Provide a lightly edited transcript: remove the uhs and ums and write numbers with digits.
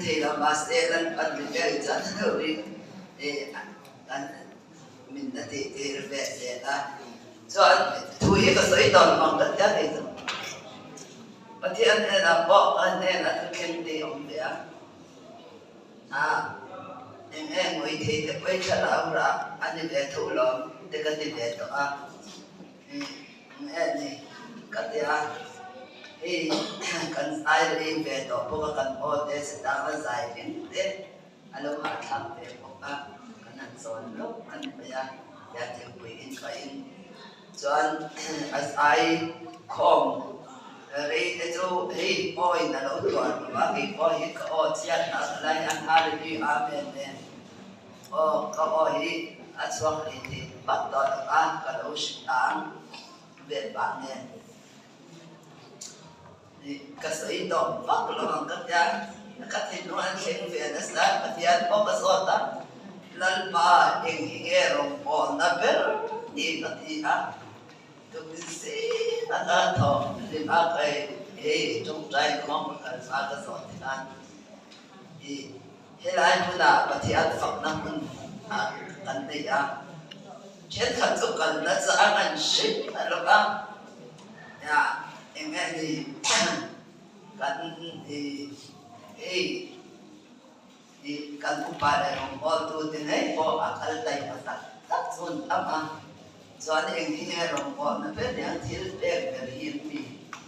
thei lo mahse Lalpan min pek chuan a lo ring kan min la tih tir ve zel a. Chuan thu hi ka sawi tawn vang ka tia kei chu. Pathian hnenah pawh ka hnenah thu thleng te hi a awm ve a. A eng eng ngawih thei te pawi thlarau rah a ni ve tho lawm te ka ti ve tawh a. Eng ni ka ti a, hei kan zai rei ve tawh bawk a, kan aw te sitang a zai reng te a lo hahthlak ve bawk a, kan han zawn lawk a ni mai a, tia thingpui in pahin chuan a zai khawm rei te chu hei awin a lo tuar lo a, kei pawh hi ka aw chhiat a lai hian Hallelujah Amen nen. Aw, ka aw hi a chhuak hlei thei vak tawh lo a, ka lo hrilh ang vel pah nen. Ka sawi tawh vak lo ang ka tia, ka thinlung an thleng ve nasa, Pathian pawh ka zawt a, Lalpa eng hi nge rawngbawlna ber ni ka ti a, tukin zing a ka thawh hlim a ka hei tawngtai khawm ka kal hma ka zawh ti khan i Helai hmunah Pathian fakna hmun ah kan nei a, thenkhat chu kalna chang an hrim a lo a, eng nge ni kan hei kan upa leh rawngbawltu te ngei pawh a kal daih a tak tak chhun tam a, chuan eng hi nge rawngbawlna ber nia thil pek ber hi an ni.